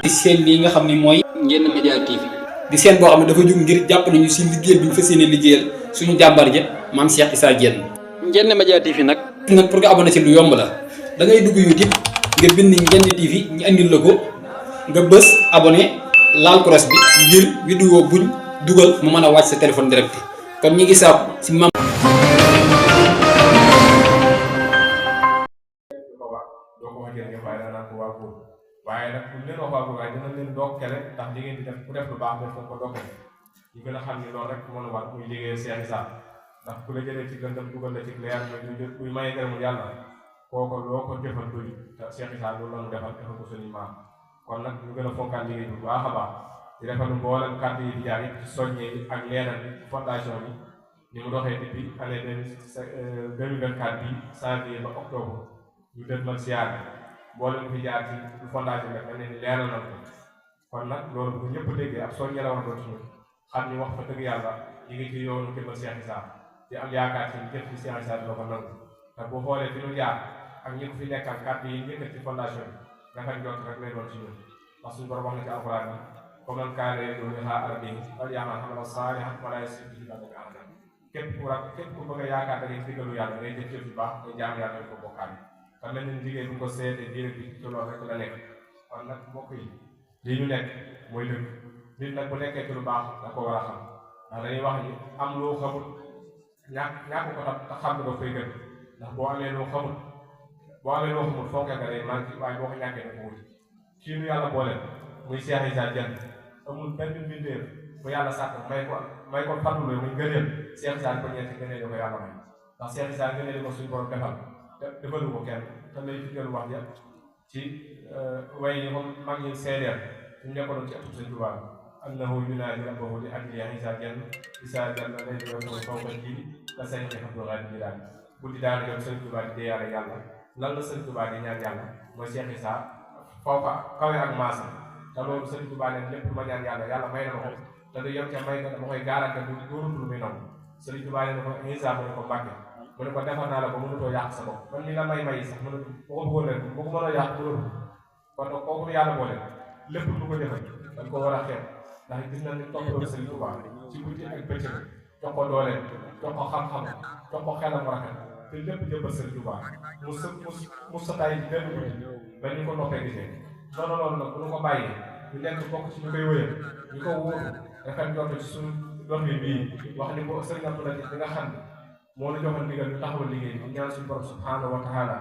di seen lii nga xam ni mooy Ndiéné Média TV di seen boo xam ne dafa jóg ngir jàpp nañu si liggéey bi ñu fas yéene liggéeyal suñu jàmbar ja maam Cheikh Issa Diène. Ndiéné Média TV nag pour nga abonné ci lu yomb la da ngay dugg YouTube nga bind Ndiéné TV ñu andil la ko nga bës abonné laal cross bi ngir vidéo buñ dugal mu mën a wàcc sa téléphone direct kon ñi ngi saabu si mam waaye nag buñ leen wax waa Bourgaay dina leen dokkale ndax li ngeen di def ku def lu baax def ko dokkale ñu gën a xam ni loolu rek moo war muy liggéey Cheikh Issa ndax ku la jëlee ci lëndëm dugal la ci leer muy maye ngërëmul yàlla kooko loo ko jëfal doy te Cheikh Issa loolu la ñu defal ko suñuy maam kon nag ñu gën a fonkaat liggéey bu baax a baax di defal mboolem kàddu yi di jaar yëpp ci soññee ak leeral bi fondation bi ni mu doxee depuis année 2024 bi janvier ba octobre ñu def ma siyaar bi mboolem fi jaar ci fondation bi dañ leen leeral na ko kon nag loolu bu ñëpp déggee ab soññee la war a doon ci ñun xam ni wax fa dëgg yàlla ñu ngi ci yoonu jëfal Cheikh Issa di am yaakaar ci jëf ci Cheikh Issa dina ko nangu te bu xoolee fi ñu jaar ak ñi ko fi nekkal kàddu yi njëkkat ci fondation bi dafa jot rek lay doon ci ñun ndax suñu borom wax na ci alxuraan bi comme nan kaane du liqaa rabbihi falyamal amalan saalihan wa laa yushrik bihi ahadan képp ku bëgg a yaakaar da ngay digalu yàlla ngay jëf jëf yu baax ngay jaam yàlla ko bokkaale kon mel ni liggéey bu ko seetee diir bi ci loolu rek la nekk kon nag mbokk yi lii ñu nekk mooy dëgg nit nag bu nekkee ci lu baax da ko war a xam ndax dañuy wax ni am loo xamul ñàkk ko te xam nga doo koy gën ndax boo amee loo xamul fonkee nga day manqué waaye boo ko ñàkkee da ko wuti kii nu yàlla boole muy Cheikh Issa Diène amul benn mbindeef bu yàlla sàkk may ko fàttali muy gëneel Cheikh Issa ko ñeenti gëneel ko yàlla may ndax Cheikh Issa gëneel ko suñu borom defal te defalu ko kenn te lay digal wax ja ci way yi moom mag ñi seedeel suñu nekkoon ci ëttub Sëñ Tuubaa annahu yunaadi rabbahu li ajli Issa Diène lay doon fawqa ji ka say xi Abdou Khadre Jilaani bu di daana yoon Sëñ Tuubaa di deeyaale yàlla lan la Sëñ Tuubaa di ñaan yàlla mooy Cheikh Issa fawqa kawe ak maasa te loolu Sëñ Tuubaa ne lépp ma ñaan yàlla may na ma ko te du yem ca may ko dama koy garanté du dóorutul muy nangu Sëñ Tuubaa ne ko Issa mu ne ko Mbàkke mu ne ko defar naa la ba mënutoo yàq sa bopp man mi la may sax mënut bu ko bëggoon rek bu ko mënoo yàq mënul kon nag kooku yàlla boole lépp lu ko defal dañ ko war a xeeb ndax gis nañ ni toppatoo Sëñ Tuubaa ci guddi ak bëccëg jox ko doole jox ko xam-xam jox ko xelam rafet te lépp jëmbal Sëñ Tuubaa mu sa tay ci benn guddi ba ñu ko noppee gisee noonu loolu nag bu ñu ko bàyyee ñu nekk bokk ci ñu koy wëyal ñu ko wóoru rafet jot ci suñu dox bii wax ni ko sëriñ Abdou Latif bi nga xam ne moo la joxoon ndigal ñu taxawal liggéey bi ñaan suñu borom subhanahu wa taala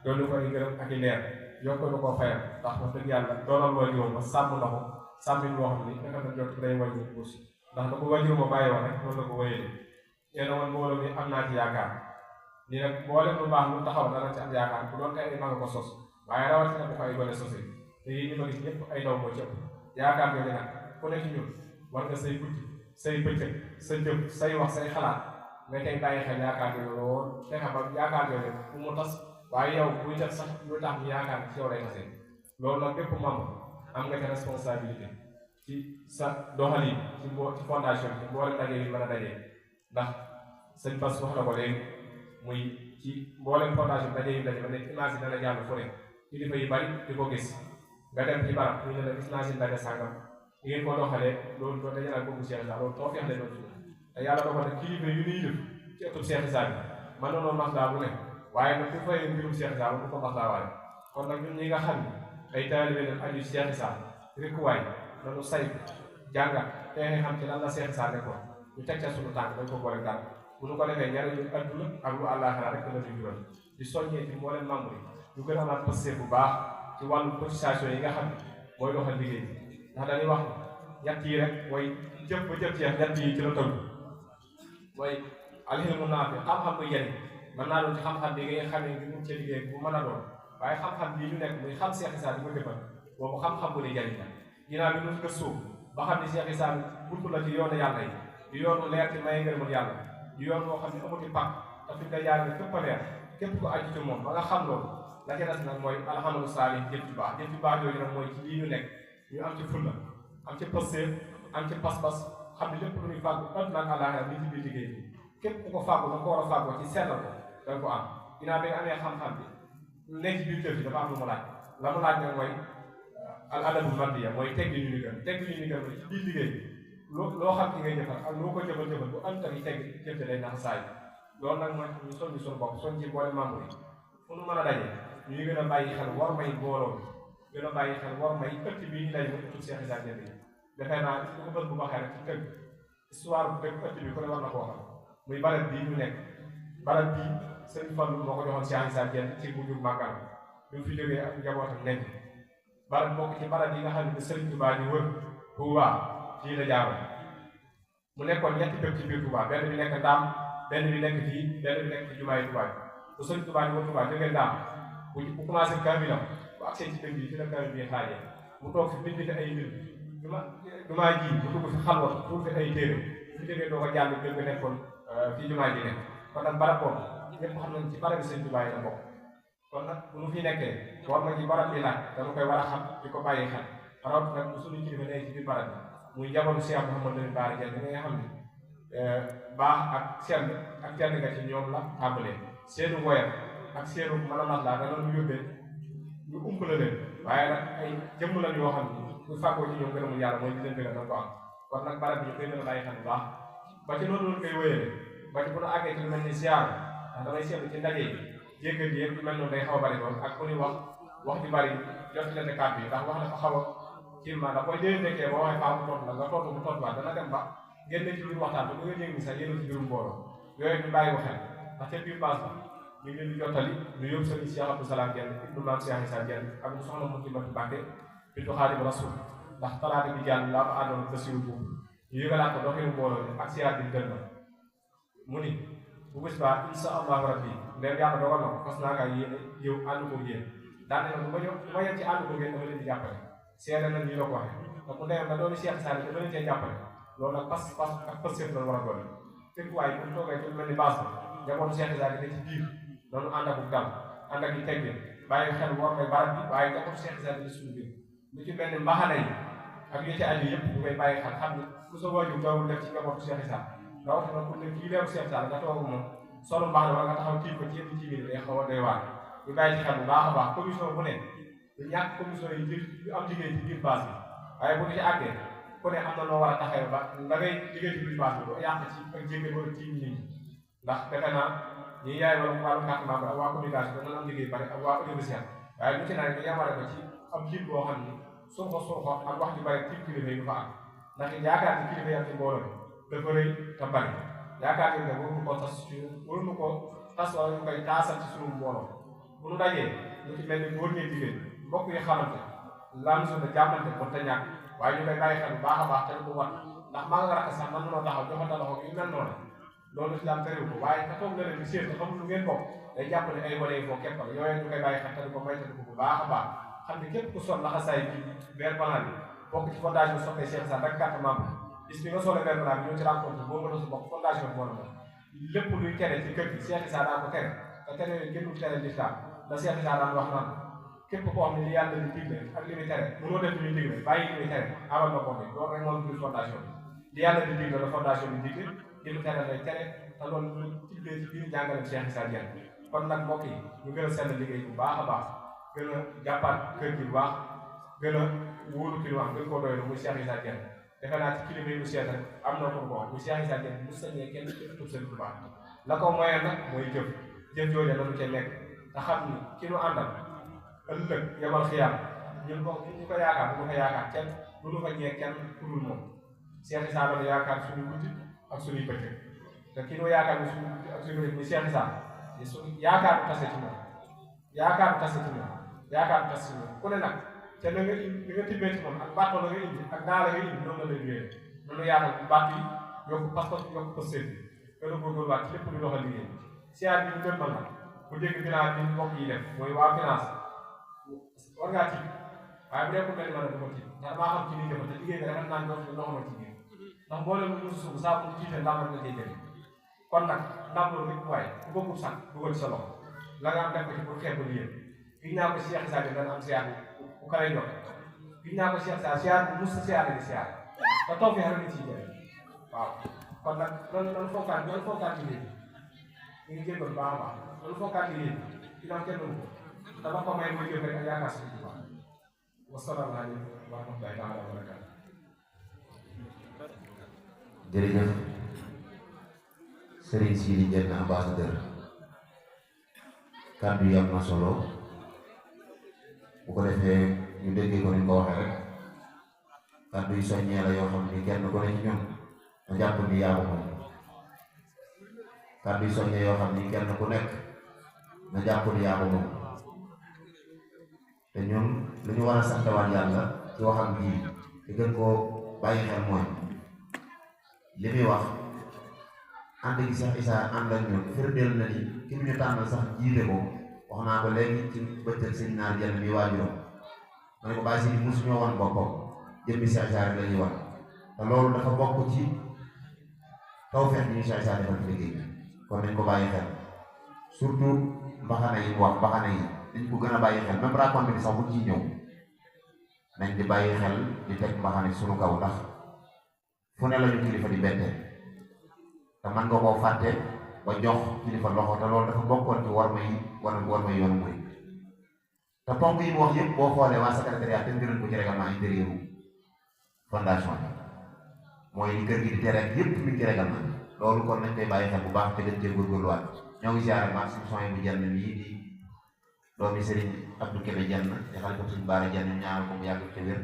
doolu ko ay gërëm ak i leer yokko na koo fayal ndax wax dëgg yàlla doonal wàññi woon ba sàmm na ko sàmmin boo xam ni naka na jot day wàññi buus ndax da ko wàññi ma bàyyi woon rek noonu la ko wéyee nee na woon mbooloo mi am naa ci yaakaar ni nag mboolem lu baax lu taxaw dana ci am yaakaar bu doon kay ay mag ko sos waaye rawatina bu ko ay gone sosé te yii ñu ma gis ñëpp ay ndaw moo ci ëpp yaakaar yooyu nag ku ne ci ñun war nga say guddi say bëccëg sa jëf say wax say xalaat nga tey bàyyi xel yaakaar yooyu lool fexe ba yaakaar yooyu bu mu tas waaye yow buy def sax lu tax ñu yaakaar ci yow lay tasee loolu nag bépp membre am nga ci responsabilité ci sa doxalin ci fondation bi mboolem daje yi mën a dajee ndax sëñ Bass wax na ko léegi muy ci mboolem fondation daje yi daje ba ne image yi dana jàll fu ne kilifa yi bari di ko gis nga dem ci barab ñu ne la gis naa si daje sàngam di ngeen ko doxalee loolu doo daje nag boobu Cheikh Issa loolu too feex le doon te yàlla dafa ne kilifa yu ñuy def ci ëttub Cheikh Issa bi man na noonu maslaa bu ne waaye nag bu fayee mbirum Cheikh Issa bu ko maslaa waaye kon nag ñun ñi nga xam ne ay taalibe leen aju Cheikh Issa rek waay nanu say jàngat teexee xam ci lan la Cheikh Issa nekkoon ñu teg ca suñu tànk dañ ko boole daal bu ñu ko defee njariñu adduna ak lu àllaaxira rek la ñu jural di soññee ci mbooleen membre yi ñu gën a amaat passé bu baax ci wàllu cotisation yi nga xam ne mooy doxal liggéey bi ndax dañuy wax ñett yi rek mooy jëf ba jëf ceex ñett yi ci la tënk mooy alilmu naafi xam-xam bu yéen mën naa doon ci xam-xam bi nga xam ne bi mu ci liggéey bu mën a doon waaye xam-xam bii ñu nekk muy xam Cheikh Issa di ko defal boobu xam-xam bu ne jariñ la ginnaaw bi ñu gëstu ba xam ne Cheikh Issa buntu la ci yoonu yàlla yi di yoonu leer ci may ngërëmul yàlla di yoon boo xam ne amuti pàkk te fi nga jaar ne fépp a leer képp ko aju ci moom ba nga xam loolu la ca des nag mooy alhamdu saalih jëf ci baax yooyu nag mooy ci lii ñu nekk ñu am ci fulla am ci passeef am ci pas-pas xam ne lépp lu ñuy fàggu àdduna ak àllaaxira li ci biir liggéey bi képp ku ko fàggu da ko war a fàggoo ci sellal ko da ko am ginnaaw bi nga amee xam-xam bi nekk ci biir kër gi dafa am lu mu laaj la mu laaj nag mooy al adabul mardiya mooy teggi ñu ndigal teggi ñu ndigal ci biir liggéey loo xam ci ngay jëfal ak loo ko jëfal bu am tamit tegg jëf day nax saay loolu nag mooy ñu soññi suñu bopp soñ ci boole membre yi fu nu mën a daje ñuy gën a bàyyi xel war may mbooloo bi gën a bàyyi xel war may ëtt bii ñu daje mu ëttu Cheikh Issa Diène bi defee naa li ko bës bu baxee rek ci tëgg histoire bu dëgg ëtt bi ku ne war na koo xam muy barab bii ñu nekk barab bii sëñ Fallu moo ko joxoon Cheikh Issa Diène ci bu jur màggal bi mu fi jógee ak njabootam nekk barab bokk ci barab yi nga xam ne Sëriñ Tuubaa ñu wër Touba fii la jaaroon mu nekkoon ñetti dëkk ci biir Touba benn bi nekk Ndaam benn bi nekk fii benn bi nekk ci jumaay Touba bu Sëriñ Tuubaa ñu wër Touba jógee Ndaam bu commencé kaamilam bu accès ci dëkk bi fi la kaamil bi xaajee mu toog fi bind fi ay mbir jumaa ji mu dugg fi xalwa tuur fi ay téere fi jógee doo ko jàll dëgg nekkoon fii jumaa ji nekk kon nag barab boobu ñëpp xam nañ ci barab bi Sëriñ Tuubaa yi la bokk kon nag bu ñu fi nekkee war na ci barab bi laaj dama koy war a xam di ko bàyyi xel rawat nag bu suñu kilifa nekk ci biir barab bi muy jamono Cheikh Mouhamadou Lamine Bara Diène nga xam ne baax ak sell ak tedd nga ci ñoom la tàmbalee seenu woyam ak seenu mën a maslaa dana lu yóbbee ñu umpale leen waaye nag ay jëmm lañ yoo xam ne bu fàggoo ci ñoom gërëmul yàlla mooy di leen dëggal danga ko am kon nag barab bi ñu koy gën a bàyyi xel bu baax ba ci noonu lañ koy wéyale ba ci bu nu àggee ci lu mel ni ziar ndax damay seetlu ci ndaje yi jéggal yi yëpp yu mel noonu day xaw a bari lool ak ku ñuy wax ju bari jot leen kàddu yi ndax wax dafa xaw a kii ma ndax booy déwén nekkee boo waxee faa mu tontu la nga tontu mu tontuwaat dana dem ba ngeen ci biir waxtaan ba bu nga yëg ni sax yéen ci biirum mbooloo yooyu ñu bàyyi ko xel ndax ca biir base ba ñu ngi leen di jottali ñu yóbbu sëriñ Cheikh Abdou Salam Diène ibnu maam Cheikh Issa Diène ak mu soxna mu Mati Mbàkke bintu Xaadimu Rasuul ndax talaata bi jàll laa ko àndoon basiwul boobu ñu yëgalaat ko doxinu mbooloo bi ak siyaar bi gën na mu ni bu bés baa insha allahu rabbi ndem yàlla dogal na ko fas naa ngaa yéene yow ànd ko yéen daane na bu ma yem ci ànd ko yéen dama leen di jàppale seede na nii la ko waxee te bu demee ba doon Cheikh Issa dama leen cee jàppale loolu nag pas ak pas seet la war a doole fekk waaye bu toogee ci mel ni base bi njabootu Cheikh Issa ne ci biir noonu ànd ak dal ànd ak yi tegge bàyyi xel war may barab bi waaye njabootu Cheikh Issa ne suñu biir lu ci mel ni mbaxane yi ak yu ci aju yëpp ñu koy bàyyi xel xam ni ku sa waajur dawul def ci njabootu Cheikh Issa rawatina pour ne kii leeru Cheikh Issa nga toog moom solo mbaxane wala nga taxaw tiim ko ci yenn ci biir day xaw a doy waar ñu bàyyi ci xel bu baax a baax commission bu ne du ñàkk commission yi yu am liggéey ci biir base bi waaye bu ñu ci àggee ku ne am na loo war a taxawee ba la ngay liggéey ci biir base bi doo yàq ci ak jéggi wala ci nit ñi ndax defe naa ñi yaay wala wàllu carte membre ak waa communication dana am liggéey bari ak waa université waaye lu ci naan nga yamale ko ci ab lim boo xam ni surxo ak wax ju bari ci kilifa yi du fa am ndax yaakaar ci kilifa yi am ci mbooloo bi dafa rëy te bari yaakaar ne waruñu ko tas ci waruñu ko tas wala ñu koy taasal ci suñu mbooloo bu nu dajee lu ci mel ni góor ñi jigéen mbokk yi xamante lam su ne jàmmante mën ta ñàkk waaye ñu koy bàyyi xel bu baax a baax te du wat ndax maa nga rakk sax man mënoo taxaw joxante loxo yu mel noonu loolu islam terewu ko waaye ka toog na leen di séen te xamul lu ngeen bokk day jàpp ne ay wane yi foo keppal yooyu ñu koy bàyyi xel te du ko may te du ko bu baax a baax xam ne képp ku sol laxasaay bi vert blanc bi bokk ci fondation soppee Cheikh Issa rek carte membre bis bi nga solee vert blanc bi ñëw ci rencontre boo mën a su bokk fondation bi moo la lépp luy tere ci kër gi Cheikh Issa daa ko tere te tere yooyu génnul tere l'islam la Cheikh Issa daan wax naan képp koo xam ne li yàlla di digle ak li muy tere mënoo def li muy digle bàyyi li muy tere amal na ko bi loolu rek moom biir fondation bi li yàlla di digle la fondation bi digle li mu tere lay tere te loolu lu tiblee ci biir jàngale Cheikh Issa Diène kon nag mbokk yi ñu gën a sell liggéey bu baax a baax gën a jàppaat kër gi bu baax gën a wóolu ki wax gën koo doylu muy Cheikh Issa Diène defe naa ci kilifa yi mu seet rek am na ko wax muy Cheikh Issa Diène mu sañee kenn ci ëttub seen bu baax la ko moyen nag mooy jëf jooja lañu ca nekk te xam ni ki nu àndal ëllëg yamal xiyaam ñun ñu ko yaakaar bu ñu ko yaakaar kenn bu ñu ko ñee kenn ku dul moom Cheikh Issa la yaakaar suñu guddi ak suñuy bëccëg te ki nu yaakaar ni suñu guddi ak suñu bëccëg muy Cheikh Issa suñu yaakaar bu tase ci moom yaakaar bu tase ci moom yaakaar bu tase ci moom ku ne nag te na nga indi nga tibbee ci moom ak bàttoo la nga indi ak daa la nga indi noonu la lay wéyee noonu yaatal bàtt yi yokk pas-pas yokk ko seen bi gën a góorgóorluwaat ci lépp lu doxal liggéey siyaar bi ñu gën mal nag bu dégg finance bi mbokk yi def mooy waa finance war ngaa tiit waaye bu dee ko mel man du ko tiit ndax maa xam ci ni jëfal te liggéey bi rafet naa ñoo xam ne noo xamal ci biir ndax mboolem mu musu suuf saa bu jiitee ndam rek la cay jëlee kon nag ndam loolu rek waaye ku bokkul sax dugal ci sa loxo la nga am def ko ci pour xeeb ko liggéey gis naa ko Cheikh Issa dana am siyaar bu kawee jox gis naa ko Cheikh Issa siyaar bu mus sa siyaar di siyaar te taw bi rek ci jëlee waaw kon nag loolu fookaan liggéey ñu ngi jéem a baax a baax loolu fookaan liggéey dina am kenn ko dama ko may mooy jëf rek ak yaakaar si bu baax wasalaamaaleykum wa rahmatullahi taala wa barakaatu. jërëjëf Serigne Sidi Dieng ambassadeur kàddu yi am na solo bu ko defee ñu déggee ko ni ko waxee rek kàddu yi soññee la yoo xam ni kenn ku ne ci ñun na jàpp ni yaa ko moom kàddu yi soññee yoo xam ni kenn ku nekk na jàpp ni yaa ko moom te ñun lu ñu war a santewaat yàlla ci waxam ji te gën koo bàyyi xel mooy li muy wax ànd gi Cheikh Issa ànd ak ñun firndeel na ni ki ñu tànnal sax jiite ko wax naa ko léegi ci bëccëg sëñ naar jenn bi waajuram ma ne ko bàyyi si ni mosuñoo wan boppam jëmmi Cheikh Issa rek la ñuy wan te loolu dafa bokk ci tawfeex bi ñu Cheikh Issa defal ci liggéey bi kon nañ ko bàyyi xel surtout mbaxana yi wax mbaxana yi dañ ko gën a bàyyi xel même raconte bi sax bu ciy ñëw nañ di bàyyi xel di teg mbaxana suñu kaw ndax fu ne lañu kilifa di bette te man nga koo fàtte ba jox kilifa loxo te loolu dafa bokkoon ci war may yoonu muy te ponk yi mu wax yëpp boo xoolee waa secrétariat te ngërën ko ci règlement intérieur fondation bi mooy li kër gi di tere yëpp mi ngi ci règlement loolu kon nañ koy bàyyi xel bu baax te gën cee góorgóorluwaat ñoo ngi siyaare baax suñu soñ bu jenn bii di doomi Serigne Abdou Kébé jenn di xalifa suñu baara jenn ñaanal ko mu yàgg ci wér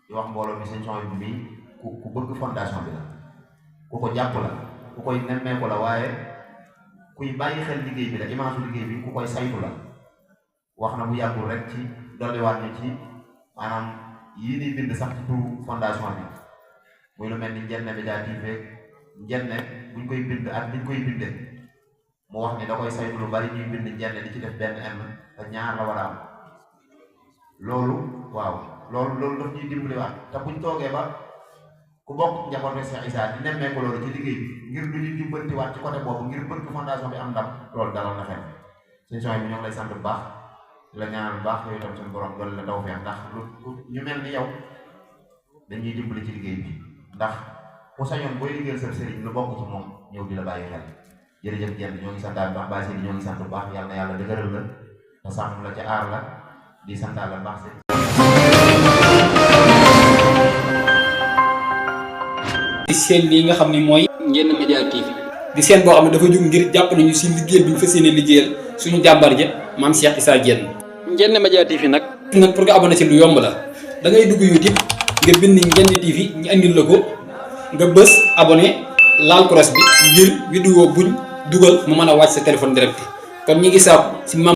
di wax mbooloo mi seen soñ bu bii ku bëgg fondation bi la ku ko jàpp la ku koy nemmeeku la waaye kuy bàyyi xel liggéey bi la image liggéey bi ku koy saytu la wax na bu yàggul rek ci dolliwaat ñu ci maanaam yii ni bind sax ci turu fondation bi muy lu mel ni Njenne Média TV Njenne buñ koy bind ak buñ koy bindee mu wax ni da koy saytu lu bari ñuy bind Njenne di ci def benn M te ñaar la war a am loolu waaw loolu daf ñuy dimbaliwaat te buñ toogee ba ku bokk njabootu Cheikh Issa di nemmeeku loolu ci liggéey bi ngir du ñu jubbantiwaat ci côté boobu ngir bëgg fondation bi am ndam loolu dalal na xel suñu soxla bi ñoo ngi lay sant bu baax di la ñaanal bu baax yooyu tam suñu borom doole la daw feex ndax lu ñu mel ni yow dañuy dimbali ci liggéey bi ndax ku sañoon booy liggéeyal sa sëriñ lu bokk ci moom ñëw di la bàyyi xel jërëjëf jenn ñoo ngi santaal baax baa si ñoo ngi sant bu baax yàlla na yàlla dëgëral la te sàmm la ca aar la di santaal la baax si di seen lii nga xam ni mooy Ndiéné Média TV di seen boo xam ne dafa jóg ngir jàpp nañu si liggéey bi ñu fas yéene liggéeyal suñu jàmbar ja maam Cheikh Issa Diène. Ndiéné Média TV nag pour nga abonné ci lu yomb la da ngay dugg YouTube nga bind Ndiéné TV ñu andil la ko nga bës abonné laal cross bi ngir vidéo buñ dugal mu mën a wàcc sa téléphone direct kon ñi ngi sàkku si maam